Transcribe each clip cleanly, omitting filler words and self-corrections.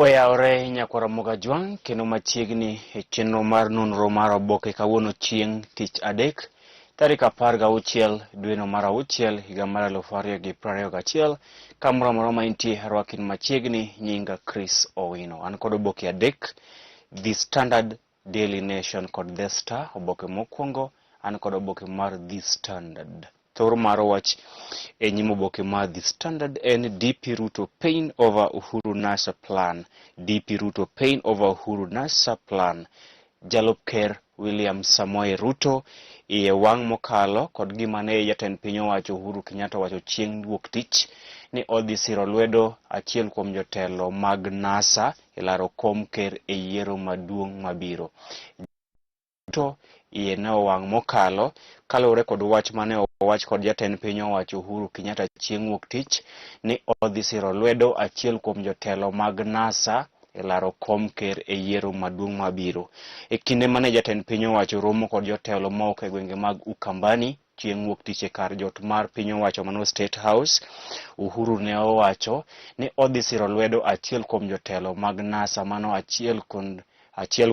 Oyawore nyakwar Ramogi Ajwang' kendo machiegni e chenro mar nonro mar oboke kawuono chieng' tich adek tarik 16 dweno mar auchiel higa mar 2021. Kamoro amora ma intie, arwakin machiegni. Nyinga Chris Owino, an kod oboke adek: The Standard, Daily Nation kod The Star. Oboke mokwongo, an kod oboke mar The Standard. Thor mar wach e nyim oboke mar The Standard en "DP Ruto pain over Uhuru NASA plan". "DP Ruto pain over Uhuru NASA plan". Jalup ker William Samoei Ruto iye wang' mokalo kod gima ne jatend piny owacho Uhuru Kenyatta owacho chieng' wuok tich ni odhi siro lwedo achiel kuom jotelo mag NASA e laro kom ker e yiero maduong' mabiro. Ruto iye ne owang' mokalo kaluwore kod wach mane owach kod jatend piny owacho Uhuru Kenyatta chieng' wuok tich ni odhi siro lwedo achiel kuom jotelo mag NASA e laro kom ker e yiero maduong' mabiro. E kinde mane jatend piny owacho romo kod jotelo mawuok e gwenge mag Ukambani chieng' wuok tich e kar jot mar piny owacho mano State House, Uhuru ne owacho ni odhi siro lwedo achiel kuom jotelo mag NASA, mano achiel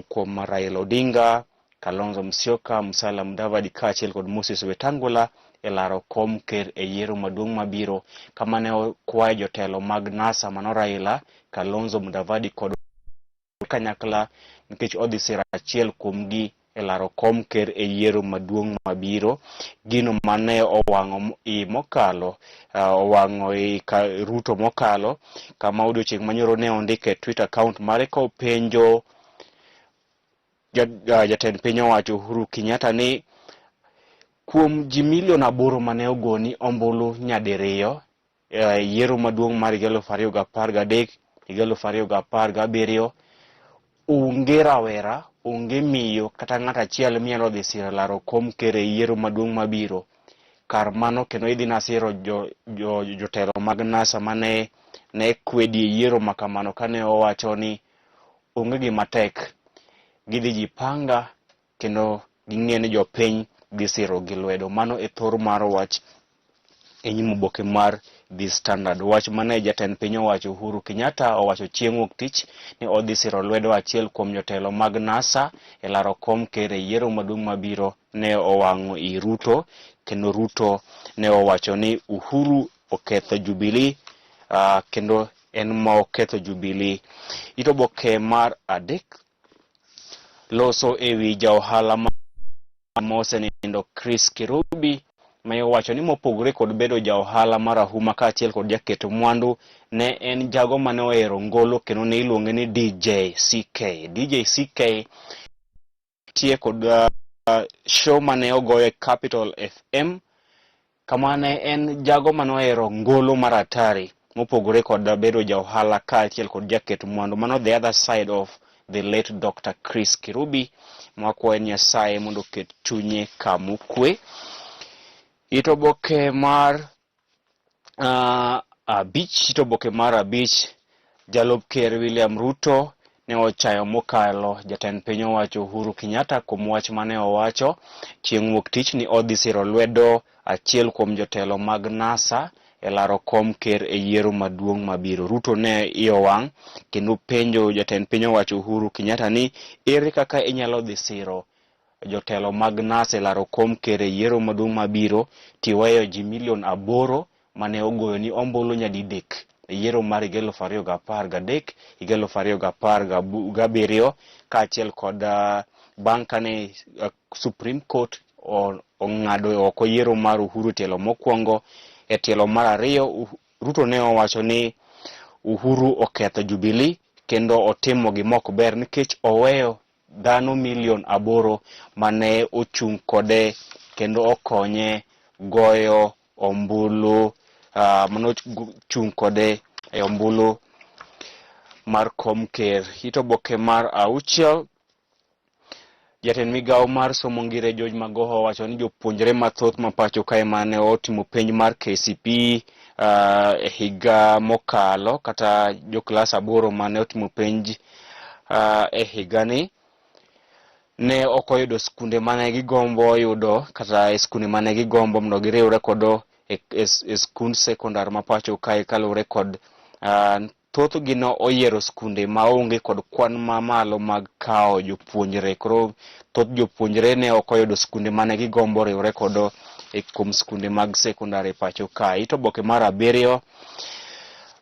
kuom Raila Odinga, Kalonzo Musyoka, Musalia Mudavadi kaachiel kod Moses Wetangula e laro kom ker e yiero maduong' mabiro, kama ne okwayo jotelo mag NASA mano Raila, Kalonzo, Mudavadi kod kanyakla nikech odhi siro achiel kuomgi e laro kom ker e yiero maduong' mabiro. Gino mane owang'o i mokalo, owang'o i Ruto mokalo, kama odiochieng' manyoro ne ondiko e Twitter account mare kopenjo jatend piny owacho Uhuru Kenyatta ni kuom ji milion 8 mane ogoni ombulu nyadiriyo e yiero maduong' mar higa 2013, higa 2017, onge rawera, onge miyo kata ng'at achiel minyalo dhi siro laro kom ker e yiero maduong' mabiro. Kar mano kendo idhi nasiro jotelo mag NASA mane ne kwedi e yiero makamano, kane owacho ni onge gima tek, gidhi jipanga kendo ging'e ni jopiny dhi siro gi lwedo. Mano e thor mar wach e nyim oboke mar The Standard. Wach mane jatend piny owacho Uhuru Kenyatta owacho chieng' wuok tich ni odhi siro lwedo achiel kuom jotelo mag NASA e laro kom ker e yiero maduong' mabiro ne owang'o i Ruto, kendo Ruto ne owacho ni Uhuru oketho Jubilee, kendo en ma oketho Jubilee. It oboke mar adek loso ewi ja ohala mosenindo Chris Kirubi, ma owacho ni mopogore kod bedo ja ohala marahuma kaachiel kod jaket mwandu, ne en jago mane ohero ngolo kendo ne iluonge ni DJ CK. DJ CK tie kod show mane ogoyo e Capital FM, kama ne en jago mane ohero ngolo mar hatari mopogore kod bedo ja ohala kaachiel kod jaket mwandu. Mano the other side of the late Dr. Chris Kirubi, mwakwayo Nyasaye mondo oket chunye kamokwe. It oboke mar abich, it oboke mar abich, jalup ker William Ruto ne ochayo mokalo jatend piny owacho Uhuru Kenyatta kuom wach mane owacho chieng' wuok tich ni odhi siro lwedo achiel kuom jotelo mag NASA e laro kom ker e yiero maduong' mabiro. Ruto ne iye owang' kendo penjo jatend piny owacho Uhuru Kenyatta ni ere kaka inyalo dhi siro jotelo mag NASA e laro kom ker e yiero maduong' mabiro tiweyo ji milion 8 mane ogoyo ni ombulu nyadidek e yiero mar higa 2013, higa 2017, kaachiel kod bang' kane Supreme Court ong'ado oko yiero mar Uhuru e tielo mokwongo. E tielo mar ariyo, Ruto ne owacho ni Uhuru oketho Jubilee kendo otimo gima ok ber nikech oweyo dhano milion 8 mane ochung' kode kendo okonye goyo ombulu, mane ochung' kode e ombulu mar kom ker. It oboke mar auchiel, jatend migawo mar somo ngire George Magoha owacho ni jopuonjre mathoth ma pacho kae mane otimo penj mar KCPE e higa mokalo, kata jo klas 8 mane otimo penj e higani, ne ok oyudo skunde mane gigombo yudo, kata e skunde mane gigombo mondo giriwre kodo e skund sekondar ma pacho kae, kaluwore kod Thothgi ne oyiero skunde maonge kod kwan mamalo mag kawo jopuonjre. Koro thoth jopuonjre ne ok oyudo skunde mane gigombo riwre kodo e kuom skunde mag sekondar e pacho kae. It oboke mar abiriyo,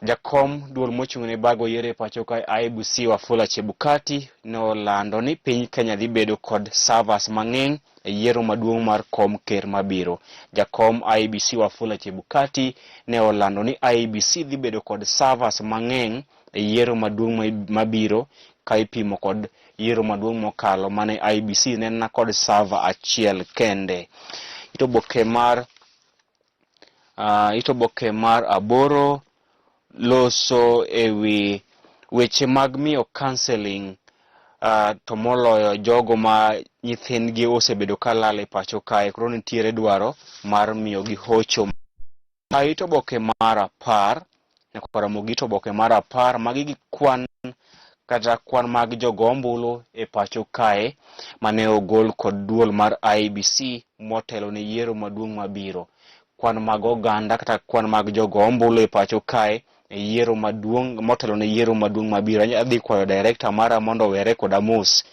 jakom duol mochung' ne bago yiero e pacho kae IEBC Wafula Chebukati ne olando ni piny Kenya dhi bedo kod servers mang'eny e yiero maduong' mar kom ker mabiro. Jakom IEBC Wafula Chebukati ne olando ni IEBC dhi bedo kod servers mang'eny e yiero maduong' mabiro ka ipimo kod yiero maduong' mokalo mane IEBC ne na kod server achiel kende. It oboke mar it oboke mar aboro loso ewi weche mag miyo counseling to moloyo jogo ma nyithindgi osebedo ka lal e pacho kae. Koro nitiere dwaro mar miyogi hocho. It oboke mar 10 nyaka Ramogi it oboke mar 10 magi gi kwan kata kwan mag jogo ombulu e pacho kae mane ogol kod duol mar IEBC motelo ne yiero maduong' mabiro. Kwan mag oganda kata kwan mag jogo ombulu e pacho kae e yiero maduong' motelo ne yiero maduong' mabiro. Adhi kwayo director mara mondo owere koda mos.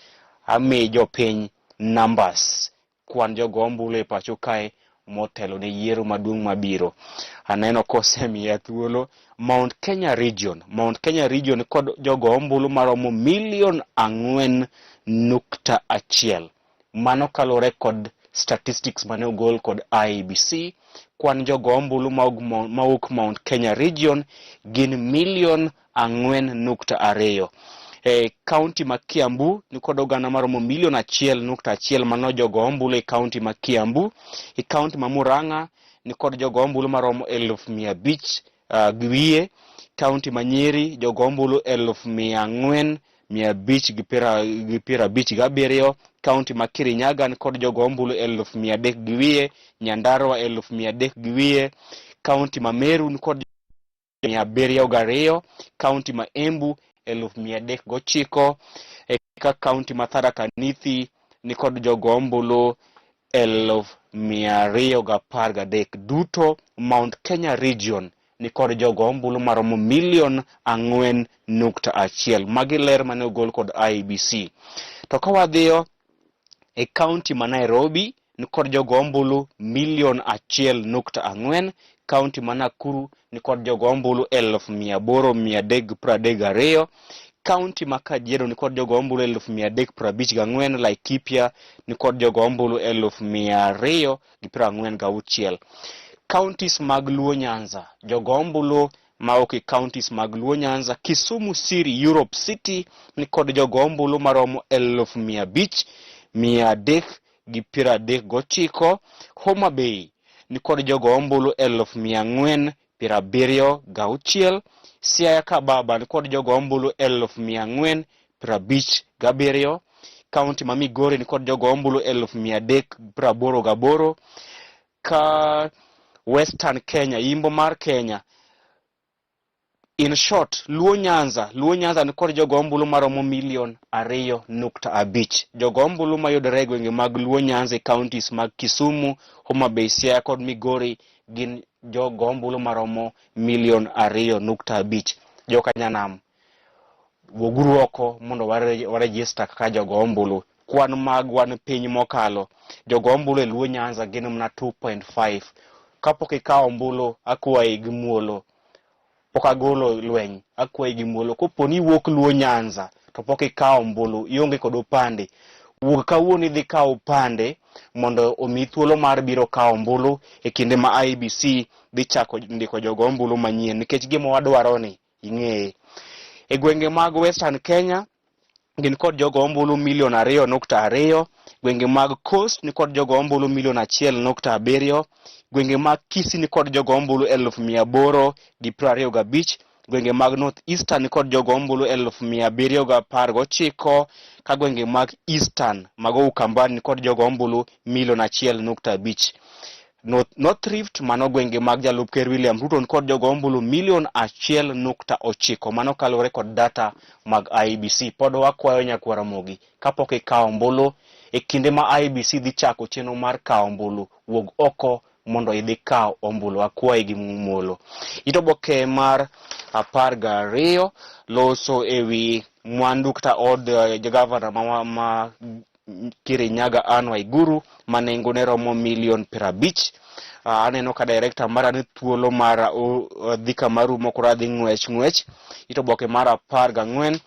Ami jopiny numbers kwan jogo ombulu e pacho kae motelo ne yiero maduong' mabiro. Aneno kosemiya thuolo Mount Kenya Region. Mount Kenya Region kod jogo ombulu maromo milion 4.1. Mano kaluwore kod statistics mane ogol kod IEBC. Kwan jogo ombulu mawuok Mount Kenya Region gin milion 4.2. E kaunti ma Kiambu nikod oganda maromo milion 1.1 mano jogo ombulu e kaunti ma Kiambu. E kaunti ma Murang'a nikod jogo ombulu maromo 500,000 gi wiye. Kaunti ma Nyeri jogo ombulu 400,557. Kaunti ma Kirinyaga nikod jogo ombulu 300,000 gi wiye. Nyandarua 300,000 gi wiye. Kaunti ma Meru nikod 702. Kaunti ma Embu 309,000. Eka kaunti ma Tharaka Nithi nikod jogo ombulu 213,000. Duto Mount Kenya Region nikod jogo ombulu maromo milion 4.1. Magi ler mane ogol kod IEBC. To ka wadhiyo e kaunti ma Nairobi nikod jogo ombulu milion 1.4. Kaunti ma Nakuru nikod jogo ombulu 800,332. Kaunti ma Kajiado nikod jogo ombulu 354,000. Laikipia nikod jogo ombulu 246,000. Counties mag Luo Nyanza, jogo ombulu mawuok e counties mag Luo Nyanza, Kisumu City, Europe City nikod jogo ombulu maromo 500,339. Homa Bay nikod jogo ombulu 476,076. Siaya Kababa nikod jogo ombulu 457,000. Kaunti ma Migori nikod jogo ombulu 388,000. Ka Western Kenya, yimbo mar Kenya, in short, Luo Nyanza, Luo Nyanza nikod jogo ombulu maromo milion 2.5. Jogo ombulu mayudore e gwenge mag Luo Nyanza e counties mag Kisumu, Homa Bay, Siaya kod Migori gin jogo ombulu maromo milion 2.5. Joka Nyanam, wuoguru oko mondo warejista kaka jogo ombulu. Kwan magwa ni piny mokalo, jogo ombulu e Luo Nyanza gin mana 2.5. Kapok ikawo ombulu, akwayi gi muolo, pok agolo lweny, akwayi gi muolo. Kopo ni iwuok Luo Nyanza to pok ikawo ombulu, ionge kod opande, wuog kawuono idhi kaw opande mondo omiyi thuolo mar biro kawo ombulu e kinde ma IEBC dhi chako ndiko jogo ombulu manyien, nikech gima wadwaro ni ing'eye. E gwenge mag Western Kenya gin kod jogo ombulu milion 2.2. Gwenge mag Coast ni kod jogo ombulu milion 1.7. Gwenge mag Kisii ni kod jogo ombulu 825,000. Gwenge mag North Eastern ni kod jogo ombulu 719,000, ka gwenge mag Eastern mago Ukambani ni kod jogo ombulu milion 1.5. North Rift mano gwenge mag jalup ker William Ruto ni kod jogo ombulu milion 1.9. Mano kaluwore kod data mag IEBC. Pod wakwayo nyakwar Ramogi kapok ikawo ombulu e kinde ma IEBC dhi chako chenro mar kawo ombulu, wuog oko mondo idhi kaw ombulu. Akwayi gi muolo. It oboke mar 12 loso ewi mwandu kata od gavana ma Kirinyaga Anne Waiguru ma nengone romo milion 50. Aneno ka director mara ni thuolo mara dhi kama rumo koro adhi ng'wech ng'wech. It oboke mar 14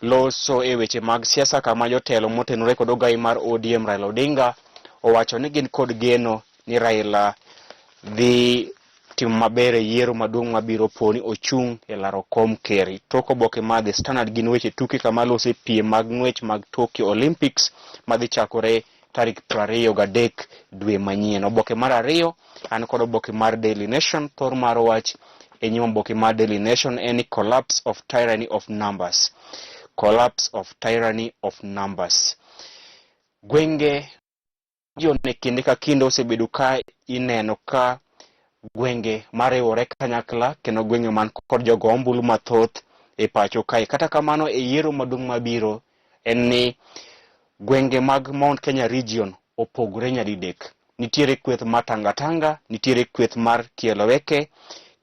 loso e weche mag siasa kama jotelo motenore kod ogai mar ODM Raila Odinga owacho ni gin kod geno ni Raila dhi timo maber e yiero maduong' mabiro poni ochung' e laro kom ker. Tok oboke mar The Standard gin weche tuke kama loso e piem mag ng'wech mag Tokyo Olympics madhi chakore tarik 23 dwe manyien. Oboke mar 2 an kod oboke mar Daily Nation. Thor mar wach e nyim oboke mar Daily Nation en ni collapse of tyranny of numbers. Collapse of tyranny of numbers. Gwenge e kinde ka kinde osebedo ka ineno ka gwenge mariwore kanyakla kendo gwenge man kod jogo ombulu mathoth e pacho kae. Kata kamano e yiero maduong' mabiro en ni gwenge mag Mount Kenya region opogore nyadidek. Nitiere kweth mar Tangatanga, nitiere kweth mar Kieleweke,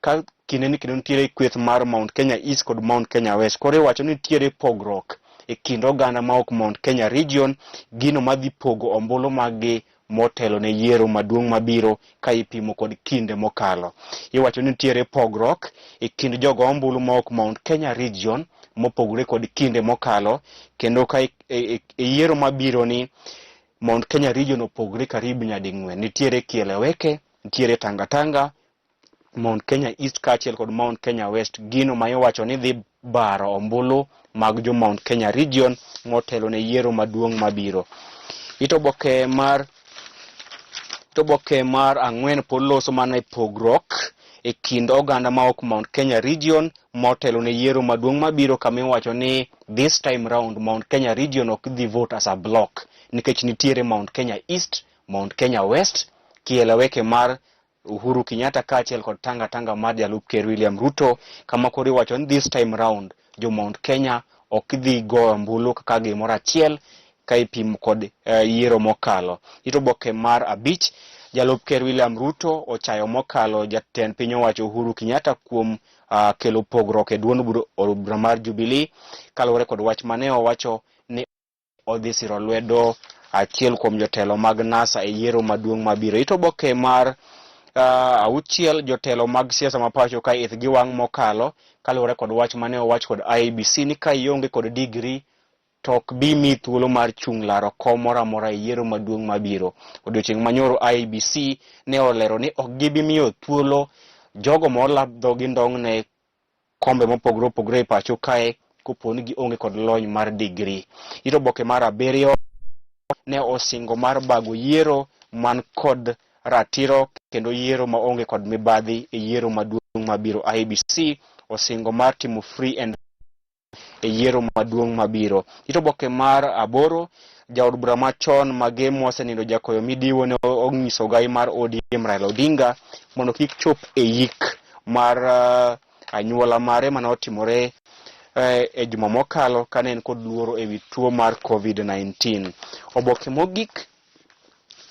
ka kinde ni kendo nitiere kweth mar Mount Kenya East kod Mount Kenya West. Koro iwacho ni nitiere pogruok e kind oganda ma ok Mount Kenya region, gino madhi pogo ombulu mag gi motelo ne yiero maduong' mabiro ka ipimo kod kinde mokalo. Iwacho ni nitiere pogruok e kind jogo ombulu ma ok Mount Kenya region mopogore kod kinde mokalo, kendo ka e yiero mabiro ni Mount Kenya region opogore karibu nyading'wen. Nitiere Kieleweke, nitiere Tangatanga, Mount Kenya East kaachiel kod Mount Kenya West, gino ma iwacho ni dhi baro ombulu mag jo Mount Kenya region motelo ne yiero maduong' mabiro. It oboke mar 4 pod loso mana e pogruok e kind oganda ma ok Mount Kenya region motelo ne yiero maduong' mabiro, kama iwacho ni this time round Mount Kenya region ok dhi vote as a block nikech nitiere Mount Kenya East, Mount Kenya West, Kieleweke mar Uhuru Kenyatta kaachiel kod Tanga Tanga mar jalup ker William Ruto, kama koro iwacho ni this time round jo Mount Kenya ok dhi goyo ombulu kaka gimoro achiel ka ipimo kod yiero mokalo. It oboke mar 5, jalup ker William Ruto ochayo mokalo jatend piny owacho Uhuru Kenyatta kuom kelo pogruok e duond bura mar Jubilee kaluwore kod wach mane owacho ni odhi siro lwedo achiel kuom jotelo mag NASA e yiero maduong' mabiro. It oboke mar 6, jotelo mag siasa ma pacho ka ithgi wang' mokalo kaluwore kod wach mane owach kod IEBC ni ka ionge kod digri to ok bi miyi thuolo mar chung' laro kom moro amora e yiero maduong' mabiro. Odiochieng' manyoro IEBC ne olero ni ok gibi miyo thuolo jogo mola dhogi ndong' ne kombe mopogore opogore e pacho kae kopo ni gionge kod lony mar digri. It oboke mar 7 ne osingo mar bago yiero man kod ratiro kendo yiero maonge kod mibadhi e yiero maduong' mabiro. IEBC osingo mar timo free and e yiero maduong' mabiro. It oboke mar 8, jaod bura machon Magemo osenindo Jakoyo Midiwo ne onyiso ogai mar ODM Raila Odinga mondo kik chop e yik mar anyuola mare mane otimore e juma mokalo kane en kod luoro ewi tuo mar COVID-19. Oboke mogik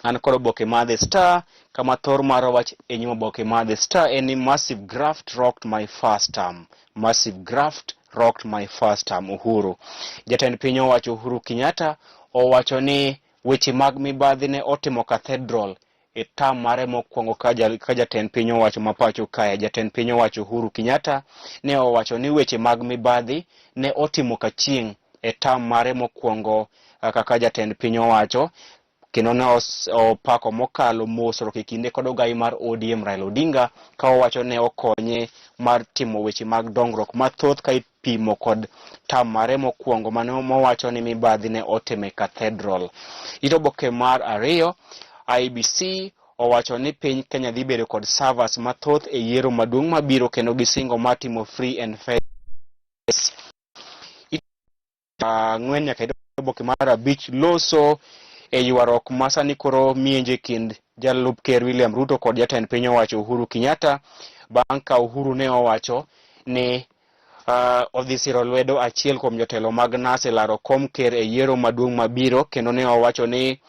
an kod oboke mar The Star, kama thor mar wach e nyim oboke mar The Star en ni massive graft rocked my first term. Massive graft rocked my first term. Uhuru. Jatend piny owacho Uhuru Kenyatta owacho ni weche mag mibadhi ne otimo cathedral e term mare mokwongo ka jatend piny owacho ma pacho kae. Jatend piny owacho Uhuru Kenyatta ne owacho ni weche mag mibadhi ne otimo kachieng' e term mare mokwongo kaka jatend piny owacho, kendo ne opako mokalo mosruok e kinde kod ogai mar ODM Raila Odinga ka owacho ne okonye mar timo weche mag dongruok mathoth ka ipimo kod term mare mokwongo mane mowacho ni mibadhi ne otime cathedral. It oboke mar 2, IEBC owacho ni piny Kenya dhi bedo kod servers mathoth e yiero maduong' mabiro kendo gisingo mar timo free and fair. 4 nyaka oboke mar 5 loso e ywaruok ma sani koro mienje kind jalup ker William Ruto kod jatend piny owacho Uhuru Kenyatta bang' ka Uhuru ne owacho ni odhi siro lwedo achiel kuom jotelo mag NASA e laro kom ker e yiero maduong' mabiro, kendo ne owacho ni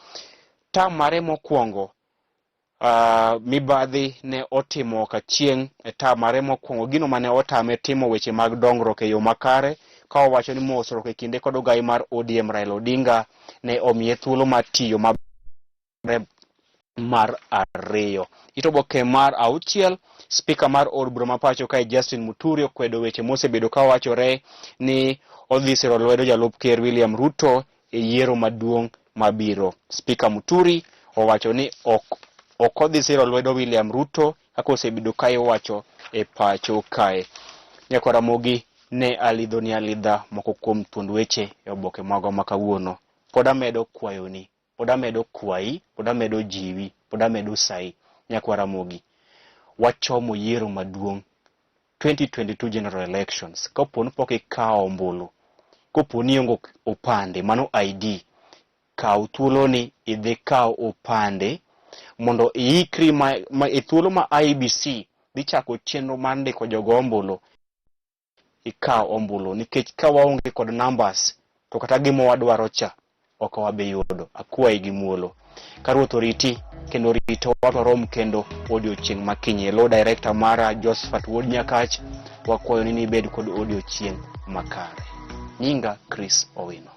term mare mokwongo. Mibadhi ne otimo kachieng' e tam mare mokwongo gino mane otame timo weche mag dongruok e yo makare ka owacho ni mosruok e kinde kod ogai mar ODM Raila Odinga ne omiye thuolo mar tiyo maber mar ariyo. It oboke mar auchiel, spika mar od bura ma pacho kae Justin Muturi okwedo weche mosebedo ka wachore ni odhi siro lwedo jalup ker William Ruto e yiero maduong' mabiro. Spika Muturi owacho ni ok ok odhi siro lwedo William Ruto kaka osebedo ka iwacho e pacho kae. Nyakwar Ramogi ne alidhoni alidha moko kuom thuond weche e oboke magwa ma kawuono. Pod amedo kwayoni, pod amedo kwayi, pod amedo jiwi, pod amedo sayi. Nyakwar Ramogi, wachomo yiero maduong' 2022 general elections. Kapo ni pok ikawo ombulu, kopo ni ionge opande, mano ID, kaw thuoloni idhi kaw opande mondo iikri ma, ma e thuolo ma IEBC dhi chako chenro mar ndiko jogo ombulu, ikaw ombulu nikech ka waonge kod numbers to kata gima wadwaro cha ok wabi yudo. Akwayi gi muolo. Ka Ruoth oriti kendo oritowa to warom kendo odiochieng' ma kiny. Elo director mara Josephat Wuod Nyakach, wakwayo ni ibed kod odiochieng' makare. Nyinga Chris Owino.